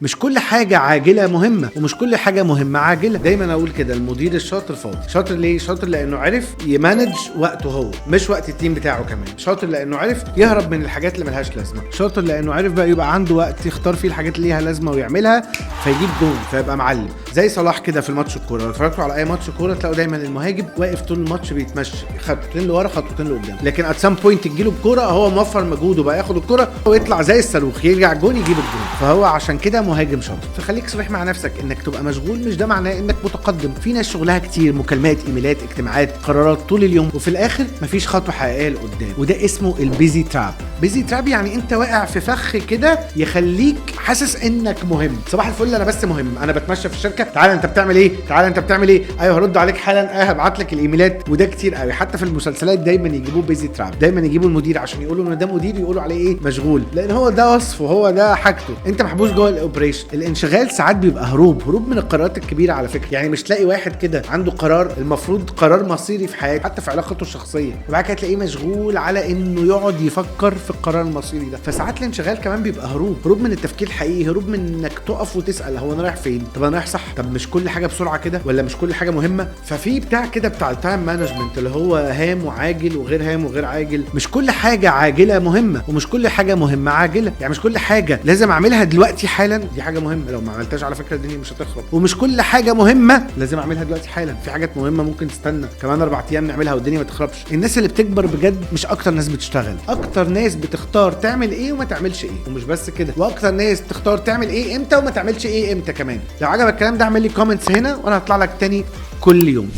مش كل حاجة عاجلة مهمة، ومش كل حاجة مهمة عاجلة. دايما اقول كده، المدير الشاطر فاضي. شاطر ليه؟ شاطر لانه عرف ي manage وقته هو، مش وقت ال team بتاعه كمان. شاطر لانه عرف يهرب من الحاجات اللي ملهاش لازمة. شاطر لانه عرف بقى يبقى عنده وقت يختار فيه الحاجات اللي ليها لازمة ويعملها، فيجيب جون فيبقى معلم. زي صلاح كده في الماتش الكورة، لو اتفرجتوا على اي ماتش كورة تلاقوا دايما المهاجم واقف طول الماتش بيتمشى خطوتين لورا خطوتين لقدام، لكن at some point تجيله الكورة هو موفر مجهوده بقى، ياخد الكورة ويطلع زي الصاروخ يرجع جون يجيب الجون، فهو عشان كده مهاجم شاطر. فخليك صريح مع نفسك، انك تبقى مشغول مش ده معناه انك متقدم. في ناس شغلها كتير، مكالمات، ايميلات، اجتماعات، قرارات طول اليوم، وفي الاخر مفيش خطوة حقيقية لقدام، وده اسمه ال busy trap. busy trap يعني انت واقع في فخ كده يخليك حاسس انك مهم. صباح الفل، انا بس مهم، انا بتمشى في الشركة، تعالى انت بتعمل ايه، تعالى انت بتعمل ايه، ايوه هرد عليك حالا، ايوه هبعت لك الايميلات. وده كتير قوي، حتى في المسلسلات دايما يجيبوه busy trap، دايما يجيبوا المدير عشان يقولوا ان ده مدير يقولوا عليه ايه، مشغول، لان هو ده وصفه، هو ده حاجته. انت محبوس جوه ال operation. الانشغال ساعات بيبقى هروب، هروب من القرارات الكبيرة على فكرة. يعني مش تلاقي واحد كده عنده قرار المفروض قرار مصيري في حياته، حتى في علاقته الشخصية، وبعد كده تلاقيه مشغول على انه يقعد يفكر في القرار المصيري ده. فساعات الانشغال كمان بيبقى هروب، هروب من التفكير الحقيقي، هروب من انك تقف وتسال هو انا رايح فين، طب انا رايح صح، طب مش كل حاجة بسرعة كده، ولا مش كل حاجة مهمة. ففي بتاع كده بتاع ال time management اللي هو هام وعاجل وغير هام وغير عاجل. مش كل حاجة عاجله مهمة، ومش كل حاجة مهمة عاجله. يعني مش كل حاجة لازم اعملها دلوقتي حالا، دي حاجة مهمة لو ما عملتهاش على فكرة الدنيا مش هتخرب. ومش كل حاجة مهمة لازم اعملها دلوقتي حالا، في حاجات مهمة ممكن تستنى كمان 4 ايام نعملها والدنيا ما تخربش. الناس اللي بتكبر بجد مش اكتر ناس بتشتغل، اكتر ناس بتختار تعمل ايه وما تعملش ايه. ومش بس كده، واكتر ناس تختار تعمل ايه امتى وما تعملش ايه امتى كمان. لو عجبك الكلام ده اعمل لي comments هنا، وانا هطلع لك تاني كل يوم.